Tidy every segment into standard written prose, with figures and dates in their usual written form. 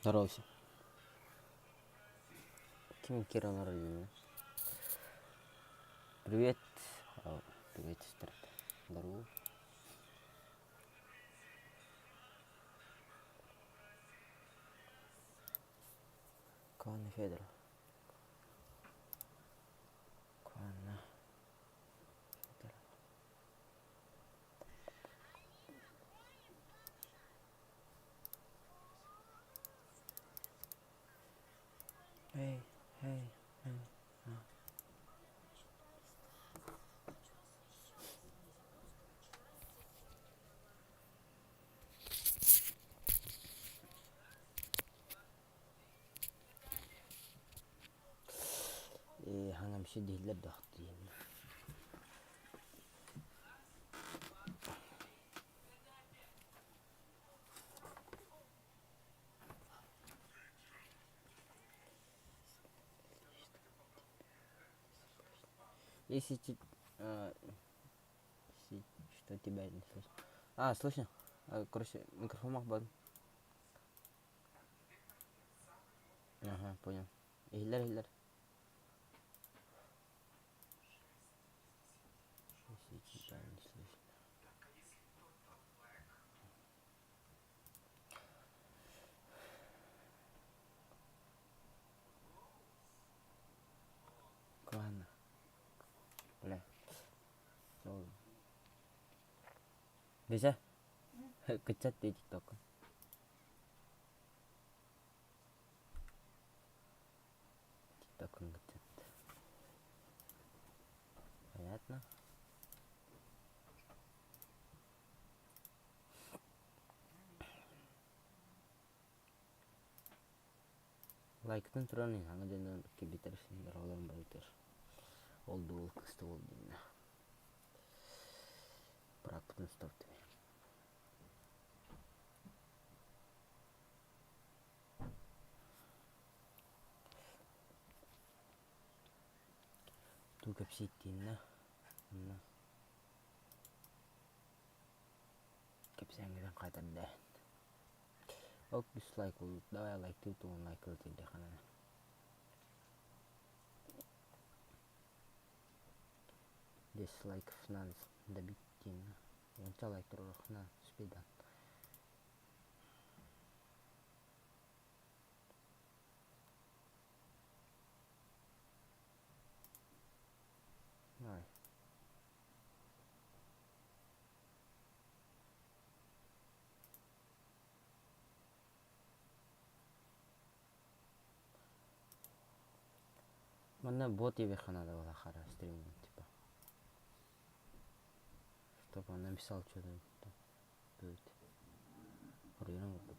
Здорово всем. Ким Кира Нуралина. Привет. Привет, сестра. Здорово. Кана Федоров. Кана Федоров. Эй, эй, эй. Ээ, хаҥамсы дииллэр да ахтыйын. Если что тебя не слышно. А, слышно? Короче, микрофон махбан. Ага, понял. Иһиллэр, иһиллэр. Если тебя не слышно. Куһаҕана. Бля. Бизэ? Кыччат дии тиктокка. Тиктоккун кыччат. Понятно? Лайктан туран иһаҥа дьонун кибитэр дороолорун барытыр. Ол да уол кыыс да уол диэннэ. Бырааппытын устабыт Туу кэпсииттииннэ онно кэпсээҥҥитин хатырдааһын. Ок дизлайк давай лайктыы тугун лайкылы тиэрдиэххэ наада. Дизлайков надо добить диэн уонча лайк туруоруххуна успейдаан. Давай. Манна бот иэбиэххэ наада буолла хара стримҥа типа. Чтобы он написал что-то там будет. Хоруйунан курдук.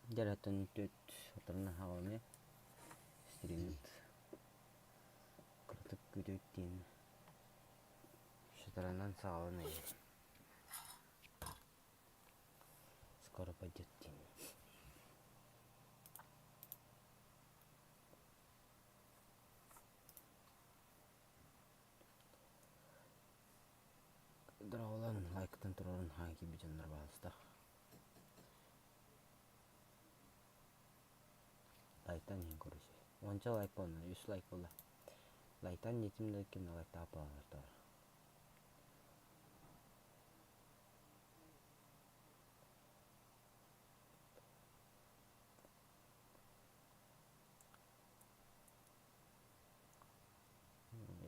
Дьэ түт оторунан хаалыны стриммит кыратык күтүт диэн шатаранан саҕалан Скоро пойдет день. Дороголан лайктан турарын хаан киирбит дьоннор баалыста. Лайктан иһин короче. Уонча лайк буолла, үс лайк буолла. Лайктан нитим да ким да лайктаах буолалар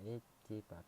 Эти пар.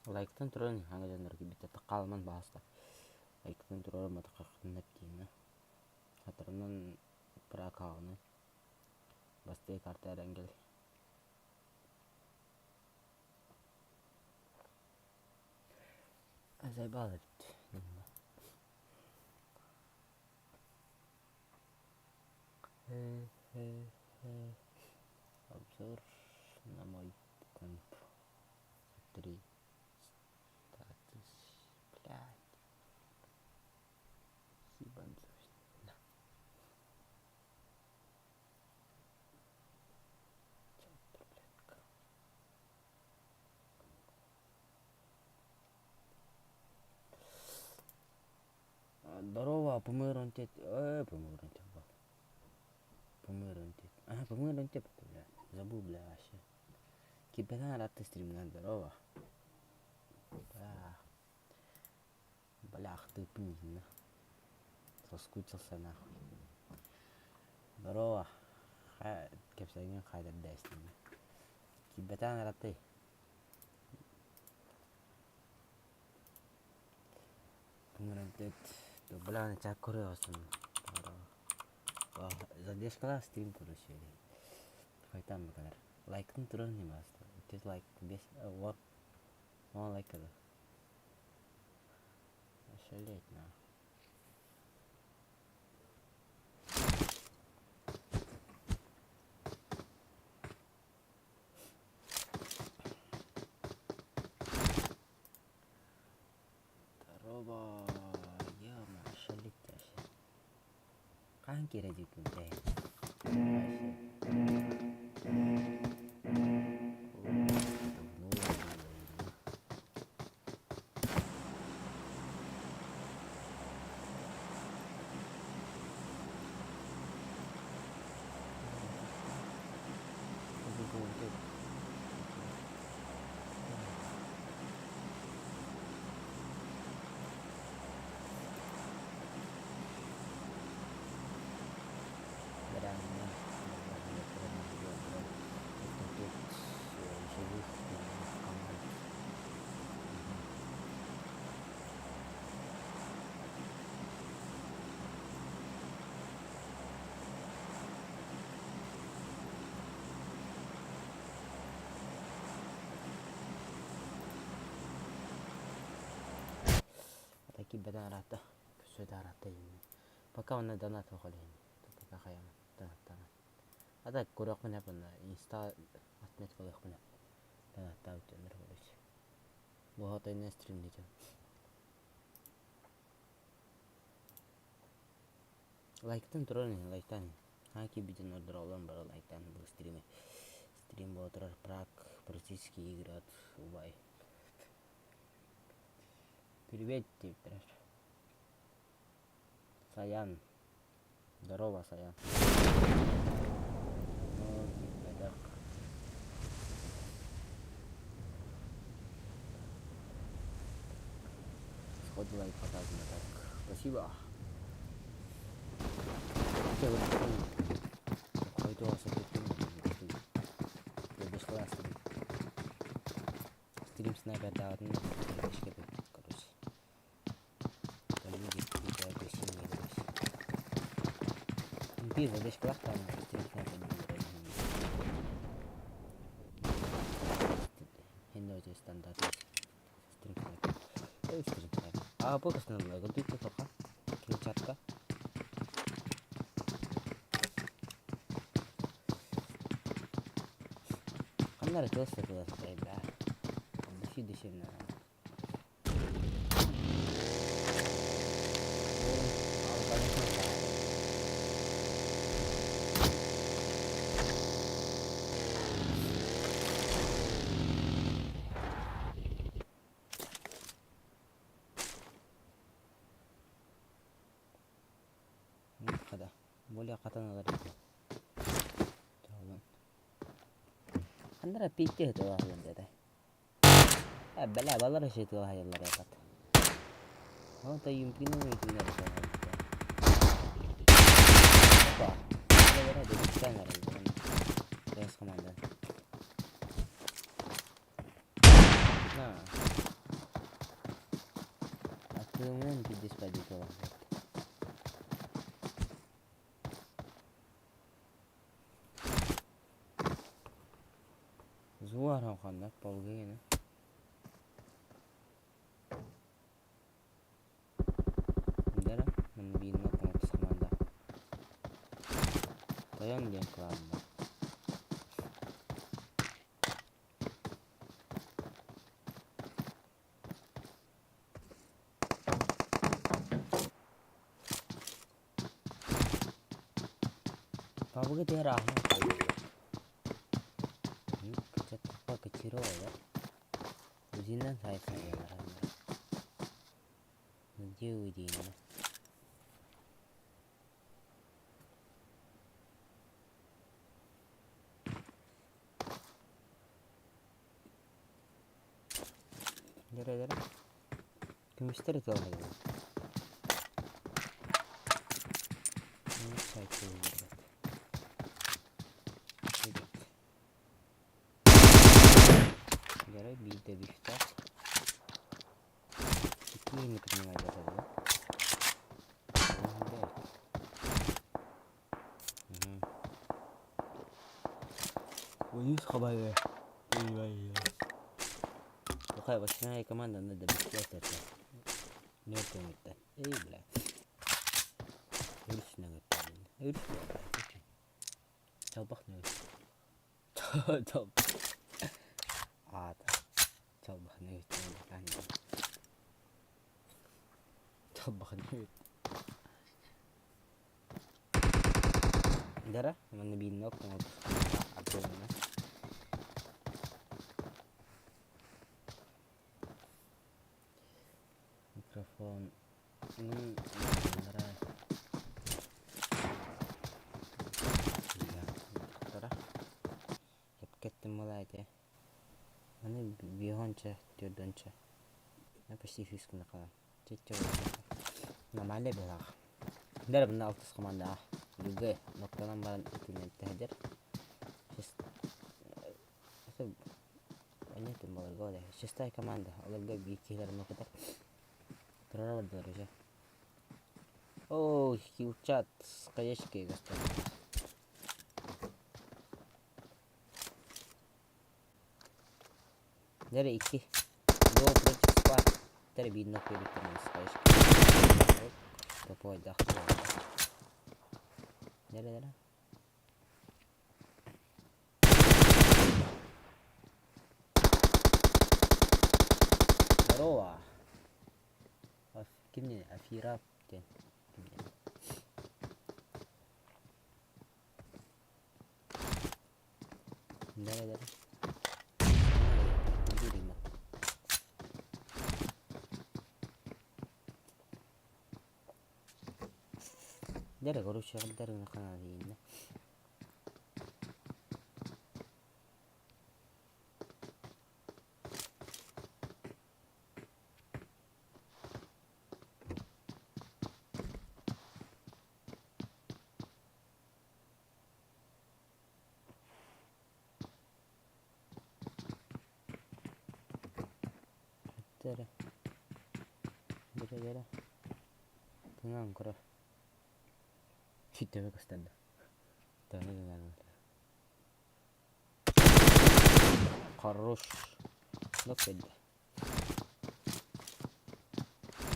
Лайктан туран аҥа дьоннор киирбиттэр хаалыман баҕаста. Лайктан туруорумматаххытына эптиинэ. Хатырынан пракаҕыны бастыы карта эрэнгэл. Заебал эбит. Обзор на мой комп. Три статус, блядь. Ебанцовщина. Чат рулетка. Здорово, помырон тет. Помырон тет. Помырон тет. Ага, помырон тет, бля. Забыл, бля, вообще. Кипетан рад стримнан, здорово. Бля. Бля, ах ты пнина. Соскучился нахуй. Здорово. Кэпсэҥҥин хайдардаастым. Кипетан рад Бля, чак көрөҕүн. Задержкалаах стрим короче. Хайтан бакалар. Лайктын туран не басты. Тез лайк без вот. Он лайкады. Ошалеть на. Дорообо, ё-моё, шалить вообще. Хаһан киирэ диэкин Вообще. Давно было. Это тут живых команд. Киирбэтэн ыраатта, көрсүө да ыраатта Пока онно донат суох илиһин. Пока хайаан донаттаан. А так көрүөхпүн сөп онно инста отметка ылыахпын сөп. Донаттаабыт дьоннор короче. Буһа стримнитим. Лайктан туран иһин, лайктаан иһин. Хаһан киирбитин ордороллон бары лайктаан бу стриме. Стрим буола турар Праг, практически игры от Убай. Привет диэбиттэрэ. Саян. Здорово, Саян. Ну, киирбэтэх. Сходу лайк показано так. Спасибо. Стрим снайпердаабытын короче. Биир задержкалаах даҕаны стрим снайпер стандарт стрим снайпер. Стрим снайпер. А бу касна гылдыйты тоха. Клетчатка. Ханна эрэ тыас да тыла сытар бээ. Дыши дыши Хата, более хатан ылар этим. Ханна эрэ пиитти сытыалаһаллар диэтэ. Ээ, бэлээ, балар сытыалаһаллар эбит. Ол да юмпины үтүнэр Опа, дэгиттэн эрэллэр. Тыас команда. На. Тыымынан пиздец подъехала. Зуарам ханна полгыгына. Дара, мин биинна оҥорбут команда. Тойон диэн кылаанна. Пабыгы тыгар ааһан Кочерова, Узинан Где Удина? Дere дere. Көмүстэр ытыалаһаллар. Дere биирдэ бифтах. Икки принимать этэ Вниз хабайы. Какая восьмая команда надо быстрее это. Мертвым это. Эй, бля. Үрүс нөҥөттөн. Үрүс Чалбах нөҥөт. Чалбах. Аата. Чалбах нөҥөт. Чалбах нөҥөт. Дара, манна биирнэ оттон Микрофон Кэттим буолаа Аны биэһуонча, түөрдүөнчэ. Почти сүүс гына хаалан. Нормально быһыылаах. Дэр мына алтыс командаҕа ГГ ноктанан баран түннэттэ Понятно баларга шестая команда олорго биир киһилэрин окутар турара бардылар уже. О, килчат с хаешкой господи. Дere икки. Го против спа. Дere биир нок биэриттэрин с хаешкой. Топойдах. Дere дere. Здорово! Ким диэн Афира диэн ким диэн Дара дара Дара короче дара ханаадыйынна Эрэ дэрэ дэрэ тыҥаан көрөр Ситэбэ көстөн да Хорош. Нокпедде.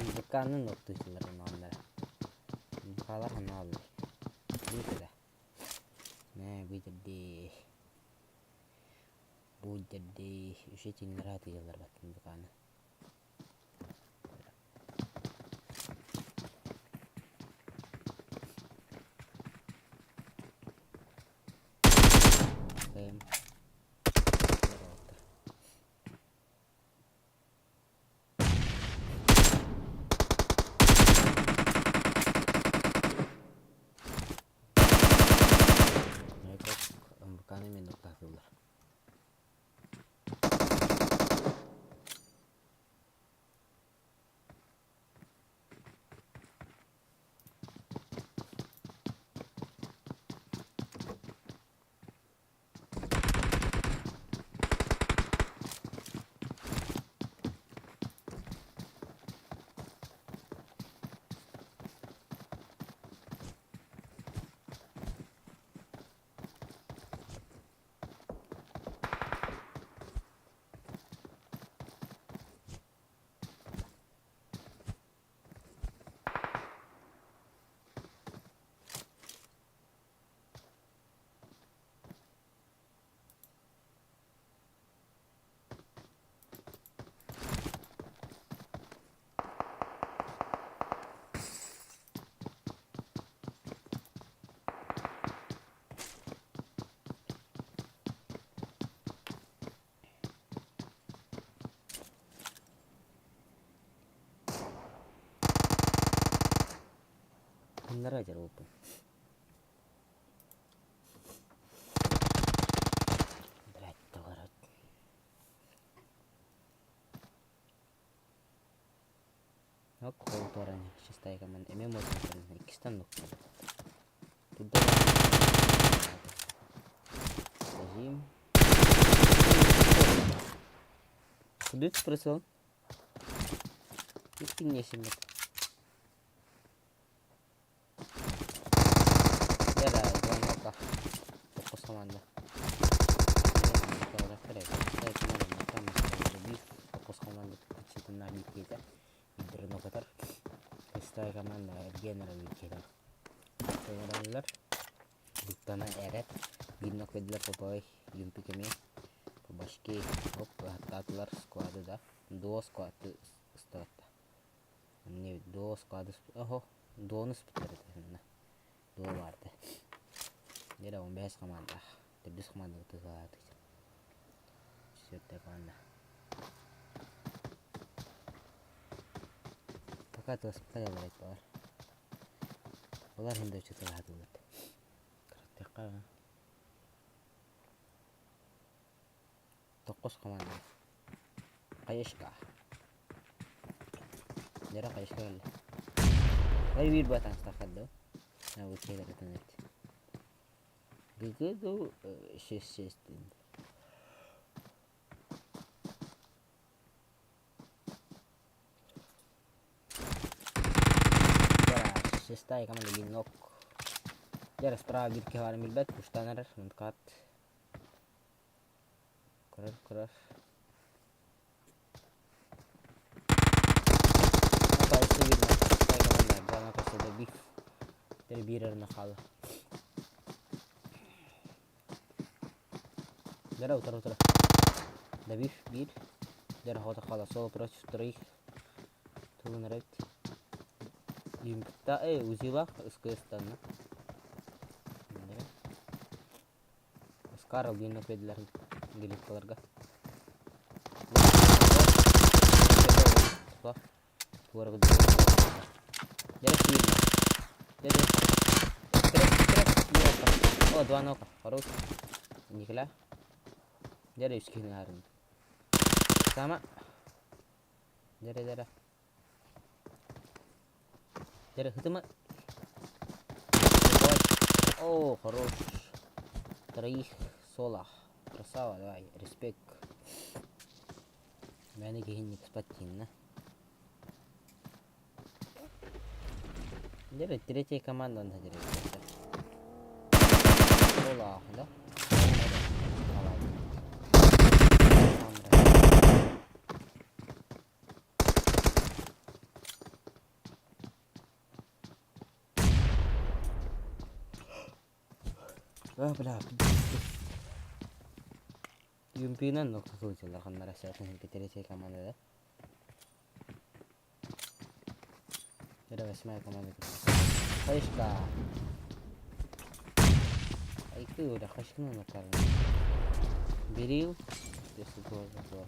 Музыканы ноктуйсулар оннара. Музыкалар ханааллар. Бу Нэ бу Бу дэрди үсэ тиннэр атыылар бат музыканы. Музыканы мен нуктаатылар. Ханнара дьэр уоппун. Блядь, тоҕорот. Ок, холторан шестая команда. Эмиэ мощный иккистэн нукка. Туда Зажим. Куда ты спросил? Иккиннесиммит. Дьэ звонокка тоххус команда. Тоххус команда кытсытыннаах биир киһитэ биирдэрин окутар. Шестая команда эргиэн эрэ биир киһитэ. Сыҥыраллар. Буттана эрэр. Биир нокойдулар Поповой Юмпик эмиэ. Башки оп ыһаттаатылар сквады да. Дуо сквады ыстыбатта. Эмне дуо склады оһо дуону ыспыттар этэ манна дуо баар этэ дьэ 15 команда төрдүс команда тыһаатый четвертая команда пока тыаспыта говорит балар балар хин да тыаһатыллар кыраттыахха Токкус команда. Хайышка. Дьэрэ хайышка кэллэ. Ой биир баа таҥастаахтар дуу? Бу эбит. ГГ дуу, 6-6 диэн. Шестая команда Линок. Дьэ, справа биир киһи баарын билбэт, куштаан эрэр, мунткаат. Көрөр, көрөр. Биир эрэ хаалла. Дара утары утары. Добив биир. Дара хота хаала. Соло против троих. Тылын эрэбит. Юнкта узилах СКС-танна. Оскар Албинов биэрдилэр геликкаларга. О, два нока. Хорош. Николя. Дьэ, үс киһини аарым. Сама. Дьэ, дьэ. Дьэ, хытыма. О, хорош. Троих соло. Красава, давай, респект. Мээнэ киһини спортивно. Дьэ, третья команда онно директор. Соло, да? А, бля, Юмпинан нокта сылдьаллар ханнара саатын третья команда да. Это восьмая команда. Хашка. Айкы оля хашканы накарна. Берил. Если тоже тоже.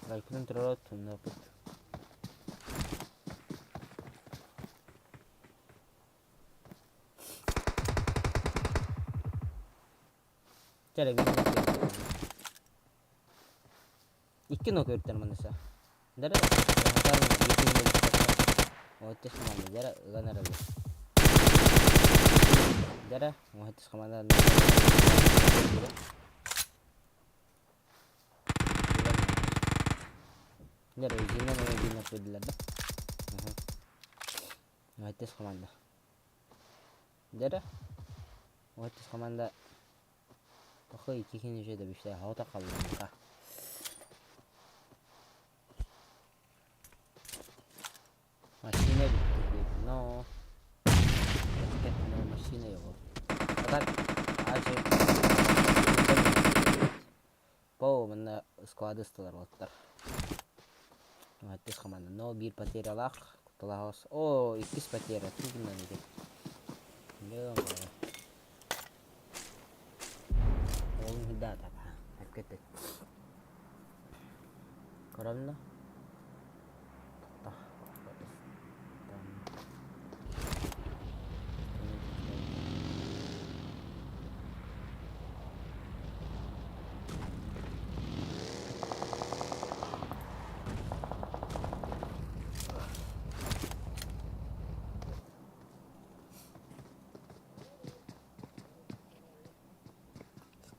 Райкунан турара туннапыт. Чэ Икки ног өртөр маныса. Дара Уһуттус команда дьэрэ ыган эрэллэр. Дьэрэ уһуттус команда Дьэрэ үзүнэн уһуттус күйдүлэр да. Уһуттус команда. Дьэрэ уһуттус команда Похуй кихин уже добиште хоото халланка. Машина бүттэ но но машина его. А так ачы По манна склады ыстылар уоттар. Аттыс команда. Но биир потерялаах кутталаах О, иккис потеря. Тугунан ити. Ол да так. Эпкетет. Көрөм да.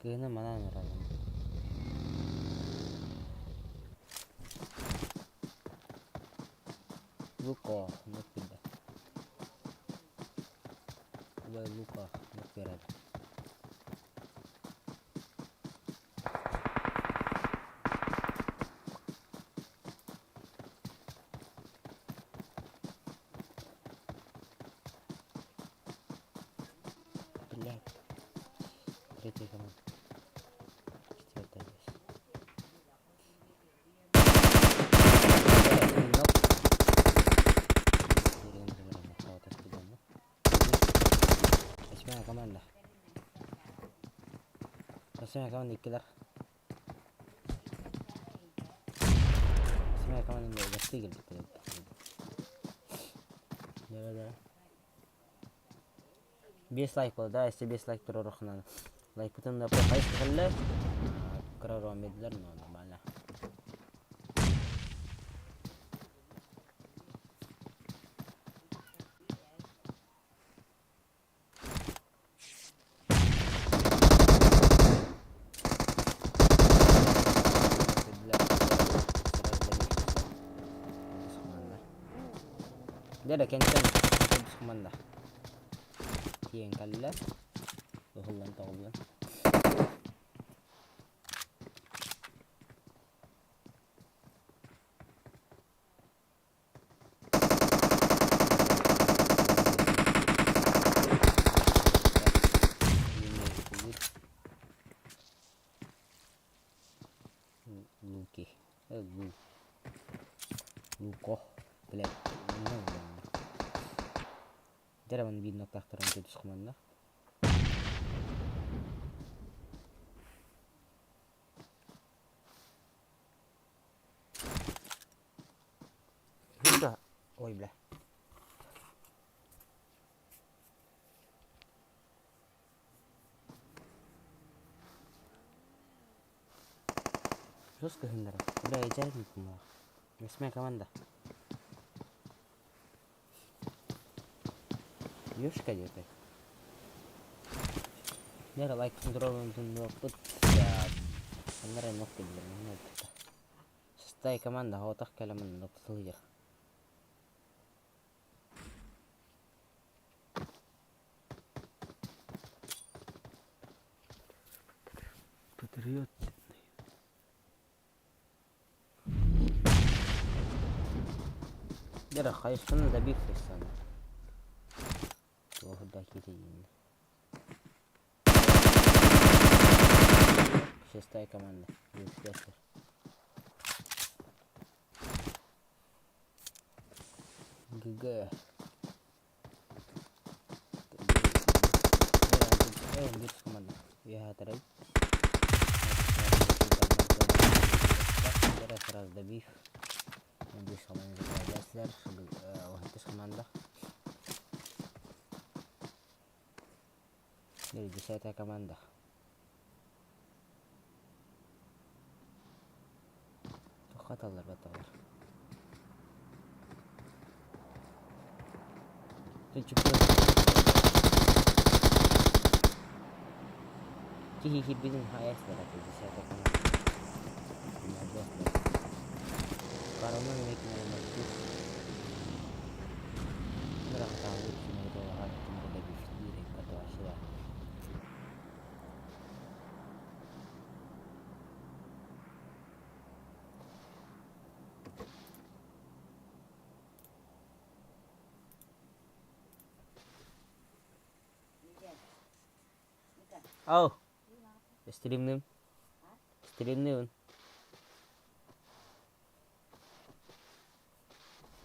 Кыыһына манаан ыраллан. Луко, лук билбэт. Убай Лука лук биэрэр. Блядь. Третий канал. Четвертая здесь. Восьмая команда. Восьмая команда иккилэр. Восьмая команда гостей кэлбиттэр. Да-да-да. Биэс лайк буолла да, если биэс лайк туруоруххуна лайкпытын да хайыс кэллэ. Кыра роон биэрдилэр, но нормально. Дьэ кэнтэн команда тиийэн кэллэ ыһыллан тоҕуллан Луки. Лу. Луко. Блядь. Дьэ маны биир ноктаахтарым төрдүс команда. Да. Ой, бля. Жестко гыннара. Бля, идеально Восьмая команда. Ёшка где-то. Лера лайк туруорбут. Аннара нокка билэр. Шестая команда хоотох кэлэмин ноксылыйар. Патриот. Дьэ хайысханы да биир хайысханы. Туоһурда киирийиннэ. Шестая команда. Юрсиясыр. ГГ. Биир команда. Үөһэ Сразу добив. Биир команда Уһуттус команда. Десятая команда. Туохха аталлар баталлар. Киһи киирбитин хайаастара Ау, стримным. Стримныыбын.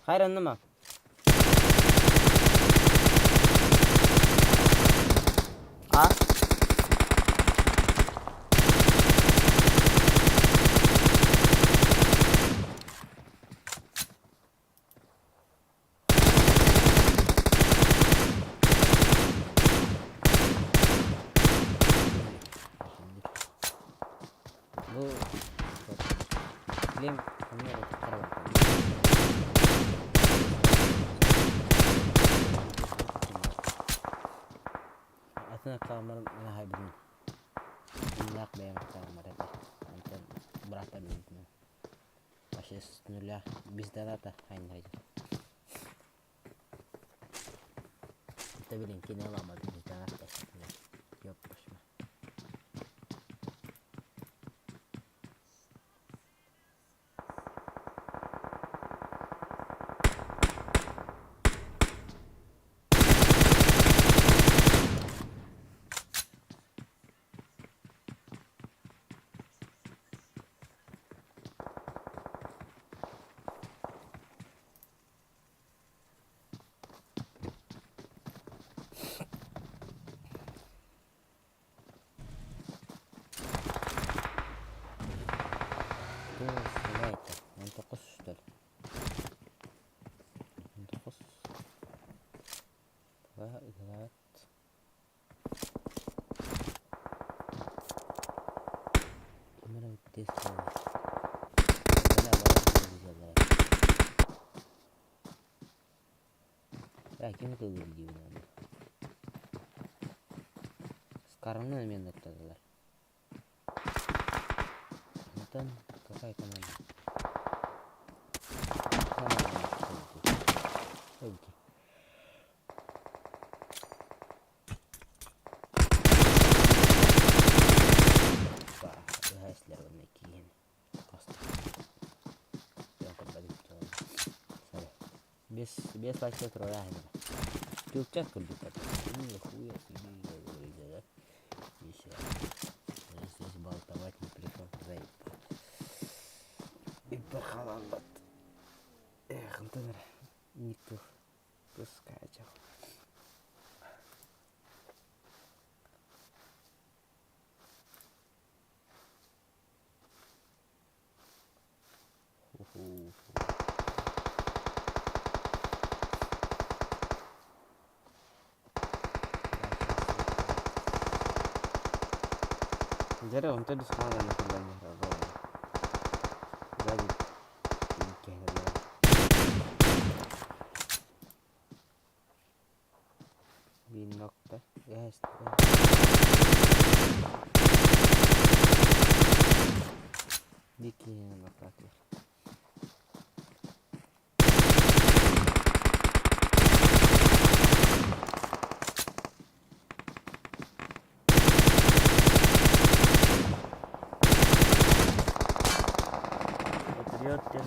Хайранныма. А? Бу Билим Атын аккауннарым наһаа билим. Ыннаах бэйэм аккауннар этэ. Онтон бырааттар билбитинэн. Вообще с нуля без доната хайнайдым. Это билин кини аламат без доната. Ёп башма. 19 что ли? 19 2 3 Ким ытыллыр диибин уонна Скараны эмиэ ытталлар. Онтон какая команда? Без лайка туруораһын Түлчэк курдук Нихуя себе говорит, да? Еще. Я здесь болтовать не пришел, заебал. И пахалан Эх, Антон, никто пускай. Дьэ онтон Патриот диэн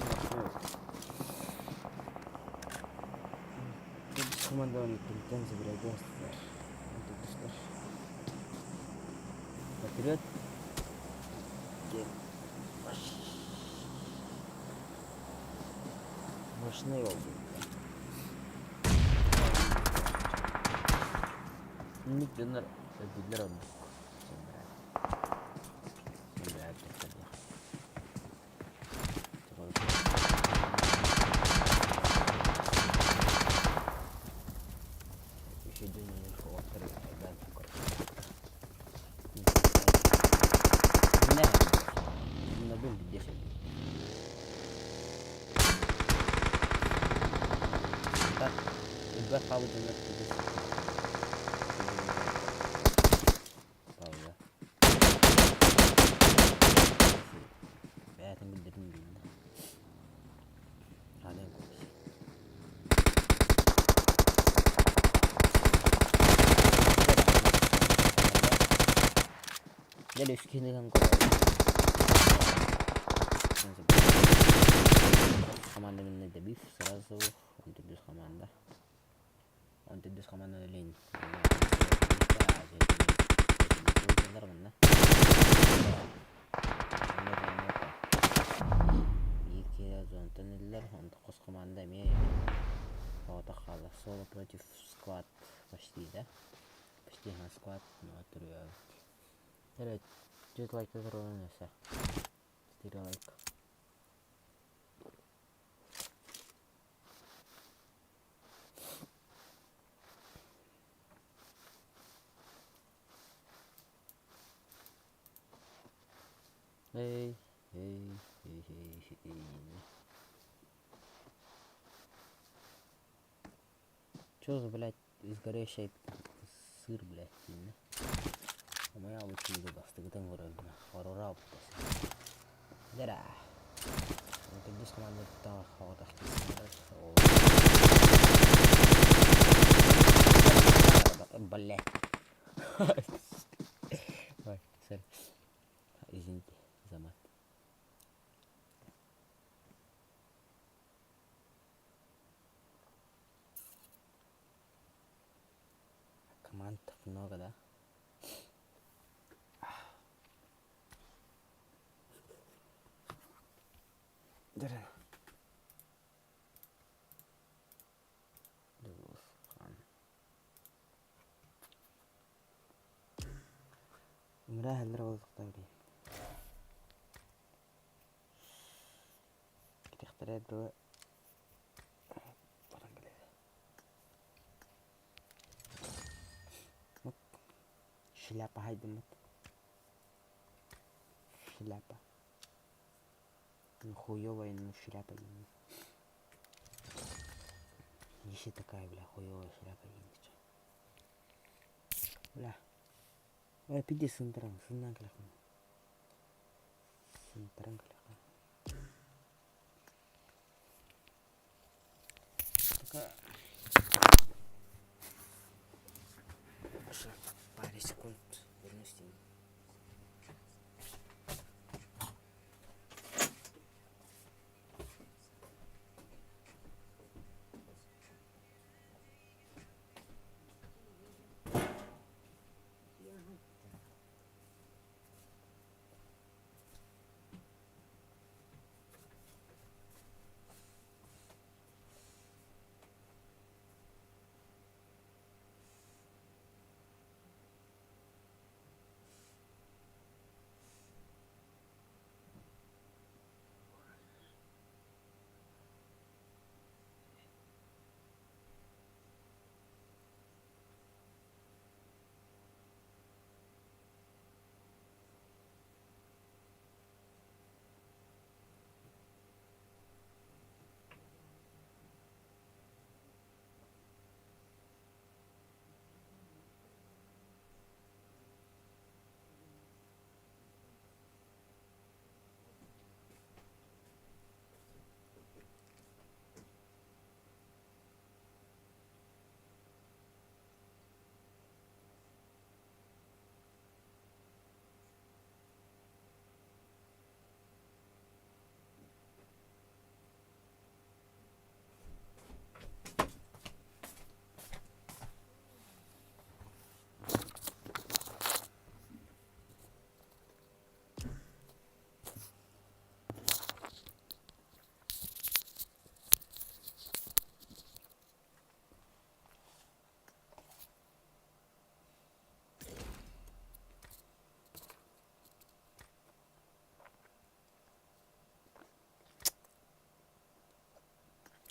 командованиетыттан собирательстволар Патриот диэн мощный ол Инник дьоннор өйдүүллэр оннук. Көрбөх хаалбыт дьоннор Пауза. Бэйэтин билдэрин билиннэ. Аныан курдук. Дьэ үс киһини ыһан көрөбүн. Команда минне добив сразу он төрдүс команда. Он төрдүс команда лень. Биир киһи зонтан иллэр, онтон хос команда эмиэ соҕотох хаалла. Соло против склад почти да? Почти склад, но төрүөбүт. Эрэ 4 лайка туруоран өссө. 4 лайк. Эй, эй, эй, эй, эй. Чё за, блядь, изгорящий сыр, блядь, диинэ. Омайа бутиигэ бастыгытан көрөбүн хорора Дара. Төрдүс командаттан хоҕотох Блядь. Ой, сори. Извините за мат. Команд много, да? Дөрө. Ыҥыраа иһэллэр буолуохтаах билигин. Кэтэхтэрэ дылы баран кэлэр. Шляпа хайдыммыт. Шляпа. Ну хуёвая, ну шляпа диэн. Еще такая, бля, хуёвая шляпа диэн. Бля. Ой, пиди сынтаран, сыннан кэлэххин. Сынтаран кэлэххин. Пока пару секунд вернусь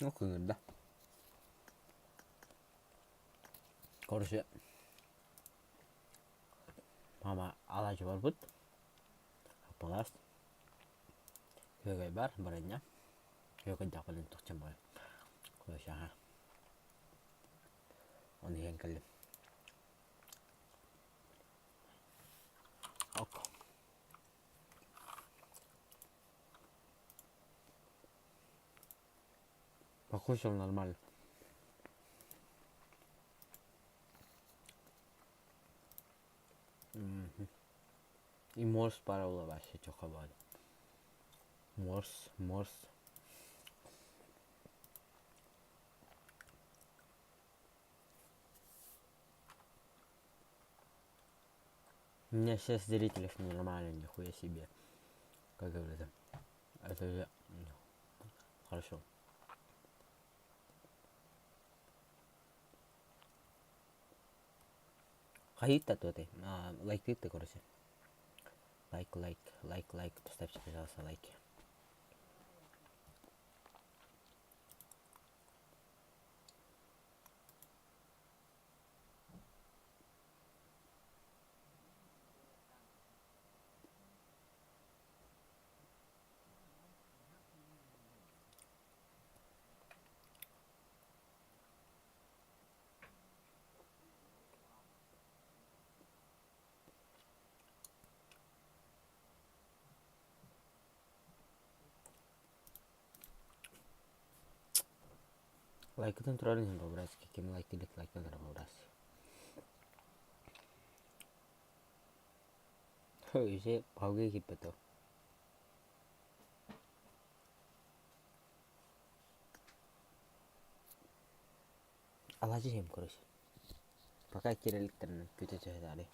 Ну, кыҥырда. Короче, мама алаадьы барбыт. Аппалаас. Күөгэй бар, баранньа. Күөгэй даҕалын тохчон баар. Короче, аха. Ону иһэн кэллим. Ок. Покушал нормально. И морс баар вообще чоха баар. Морс, морс. У меня сейчас зрителей нормально, нихуя себе. Как говорится. Это же хорошо. Хайыт туотай. Лайктыыр да короче. Лайк, лайк, лайк, лайк. Поставьте, пожалуйста, лайки. Лайкытын турарын иһин по-братски, ким лайктыыр лайктанара по-братски. Үсэ палгыы киирбэтэ. Алаадьы иһиэм короче. Пока киирэ иликтэринэ күүтэ түһэ таарыйа.